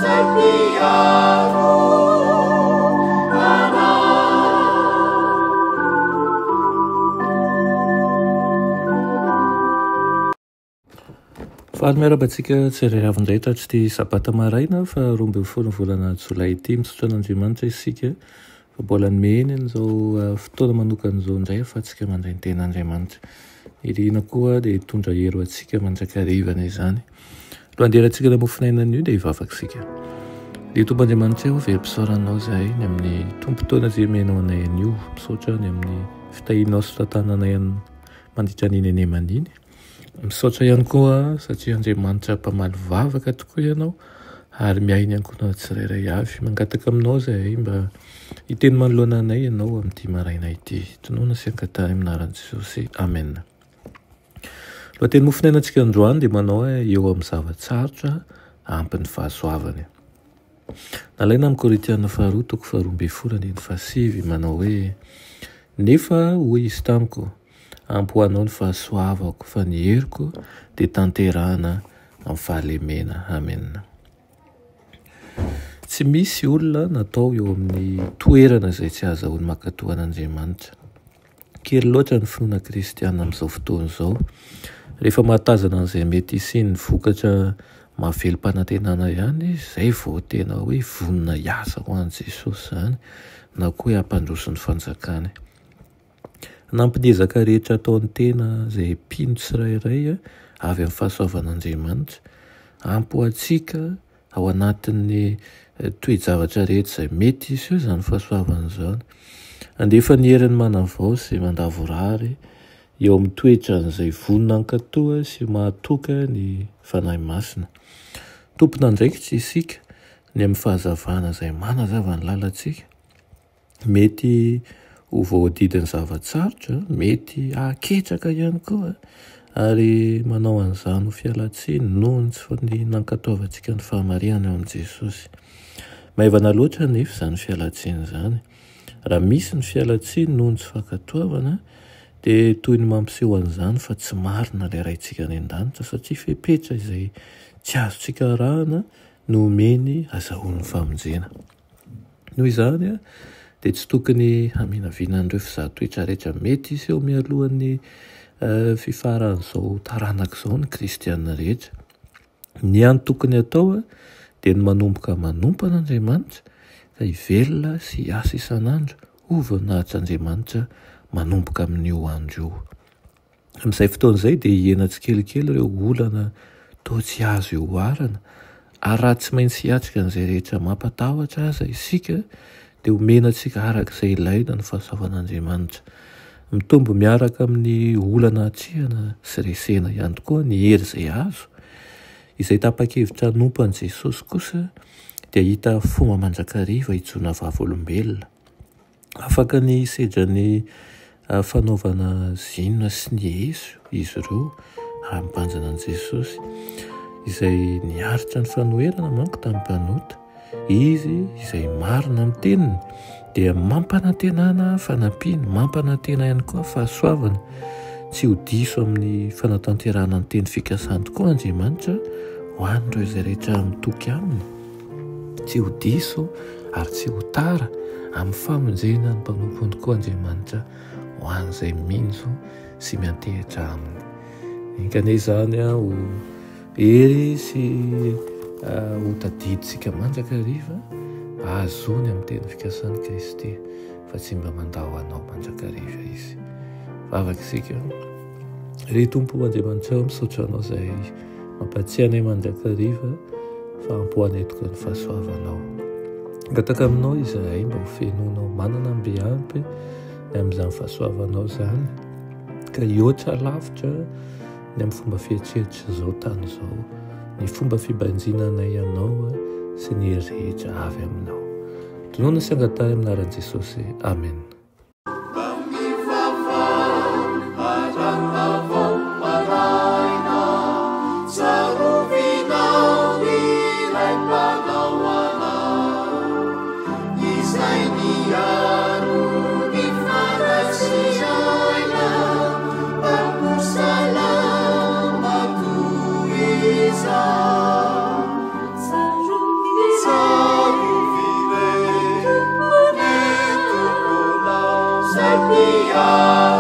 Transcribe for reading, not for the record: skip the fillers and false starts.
Izay mpiaro anay. Faly miarahaba antsika tsirairay avy indray tatr'ity sabata maraina faha 12 ny volana jolay ity. Misaotra an'Andriamanitra isika fa mbola nomeny an'izao fotoana manokana izao indray ahafahantsika mandray ny tenin'Andriamanitra. Irina koa dia hitondra hery ho antsika mandrakariva anie izany. Aloha andehanantsika ny hamofon'aina anio dia hivavaka isika. Ry Tompo Andriamanitra ô, velom-pisaorana Anao izahay ny amin'ny tompon-taona izay omenao anay anio. Misaotra ny amin'ny fitahianao sy fitantananay mandritra an'iny anemana iny. Misaotra ihany koa satria Andriamanitra mpamaly vavaka tokoa Ianao ary miahy ny ankohonana tsirairay avy. Mangataka aminao izahay mba hiteny manoloana anay Ianao amin'ity maraina ity. Tonona sy ankatahy amin'ny anaran'i Jesosy. Amen. Lohateny mofonainantsika androany dia manao hoe eo amin'ny zava-tsarotra ampy ny fahasoavany. Nalaina amin'ny Korintiana faharoa toko faharoa ambin'ny folo andininy fahasivy manao hoe nefa hoy izy tamiko ampy ho anao ny fahasoavako fa ny heriko dia tanterahana amin'ny fahalemena. Amena. Tsy misy olona natao eo amin'ny toerana izay tsy ahazahoany mankatò an'Andriamanitra. Kely loatra ny finoana kristiana amin'izao fotoana izao. Rehefa mahatazana an'izay mety hisian'ny vokatra mahavelom-panantenana ihany izy, izay vao tena hoe vonona hiasa ho an'i Jesosy izany, na koa hoe hampandroso ny fanjakany. Hanampy ny ezaka rehetra ataon'ny tena izay mpino tsirairay avy amin'ny fahasoavan'Andriamanitra. Ampy ho antsika Ao anatin'ny toe-javatra rehetra izay mety hiseho izany fahasoavana izany. Handefa ny heriny manavao sy mandavorary eo amin'ny toetran'izay vonona hankatoa sy mahatoky ny Fanahy Masina. Tompon'andraikitra isika ny amin'ny fahazavana izay manazava ny lalantsika. Mety ho voahodidin'ny zava-tsarotra, mety hahaketraka ihany koa, ary manao an'izany ho fialan-tsiny noho ny tsy nankatoavantsika ny fahamarinana eo amin'i Jesosy. Maivana loatra anefa izany fialan-tsiny izany. Raha misy ny fialan-tsiny noho ny tsy fankatoavana, dia toy ny mampiseho an'izany fa tsy marina ilay Raintsika any an-danitra, satria fepetra izay tsy azontsika arahana no omeny azahoany famonjena. Noho izany dia tsy tokony haminavina an'ireo fizahan-toetra rehetra mety hiseho mialohan'ny fifaharan'izao taranaka izao ny kristiana rehetra. Ny hany tokony hatao dia ny manomboka manompo an'Andriamanitra ka hivelona sy hiasa isan'andro ho voninahitr'Andriamanitra manomboka amin'io andro io. Amin'izay fotoana izay dia hihena tsikelikely ireo olana toa tsy azo ihoarana, ary raha tsy maintsy hiatrika an'izay rehetra mampatahotra aza isika, dia homena antsika araka izay ilaina ny fahasoavan'Andriamanitra. Mitombo miaraka amin'ny olana atrehana sy resena ihany koa ny hery izay azo. Izay tapa-kevitra hanompo an'i Jesosy kosa dia hahita fomba mandrakariva hijoroana vavolombelona. Afaka ny hisedra ny fanaovana zinona sy ny eso izy ireo raha mibanjina an'i Jesosy, izay niaritra ny fanoherana manko tamin'ny mpanota. Izy izay marina amin'ny teniny dia mampanantenana fanampiana, mampanantena ihany koa fahasoavana. Tsy ho diso amin'ny fanatanterahana ny teny fikasany tokoa Andriamanitra ho an'ireo izay rehetra mitoky aminy. Tsy ho diso ary tsy ho tara amin'ny famonjena ny mpanompony koa Andriamanitra ho an'izay mino sy miantehitra aminy. Enga anie izany ho hery sy ho tadidintsika mandrakariva ahazoany amin'ny teny fikasan'i Kristy fa tsy mba mandao anao mandrakariva Izy. Vavaka isika. Ry Tompo Andriamanitra, misaotra Anao izay Mampatsiahy anay mandrakariva fa ampy ho anay tokoa ny fahasoavanao. Mangataka aminao izahay mba ho fenoinao manana amby ampy ny amin'izany fahasoavanao izany ka hihoatra lavitra ny amin'ny fomba fieritreritr'izao tany izao, ny fomba fibanjinanay anao sy ny hery rehetra avy aminao. Tonona sy angatahy amin'ny anaran'i Jesosy. Amen. Miaro.